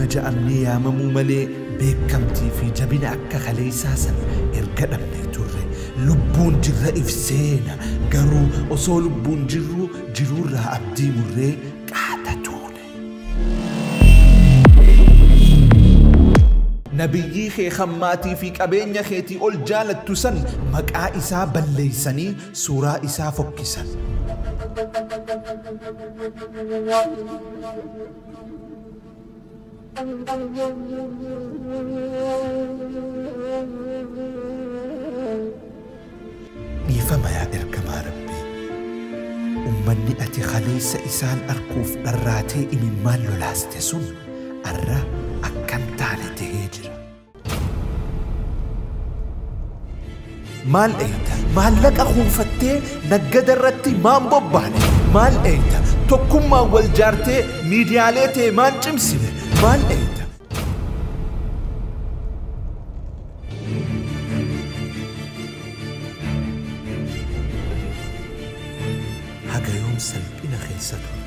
Muslima ja'amnee yaamamuu malee beekamtii fi jabina akka kaleessaa san erga dhabnee turre. Lubbuun jirra if seena, garuu osoo lubbuun jirru jiruurraa abdii murree qaata tuune. Nabiyyii kee kan maatii fi qabeenya keetii ol jaalattu san maqaa isaa balleeysanii suuraa isaa fokkisan. Dhiifama yaa ergamaa Rabbii. Ummanni ati kaleessa isaan arkuuf dharraatee imimmaan lolaaste sun arra akkan taane tahee jira. Maal eeyta? Maallaqa kuufattee naggada irratti maan bobbaane? Maal eeyta? Tokkummaan wal jaartee miidiyaalee ta'e maan cimsine? Maal eeyta? Haga yoom salphina keessa turre?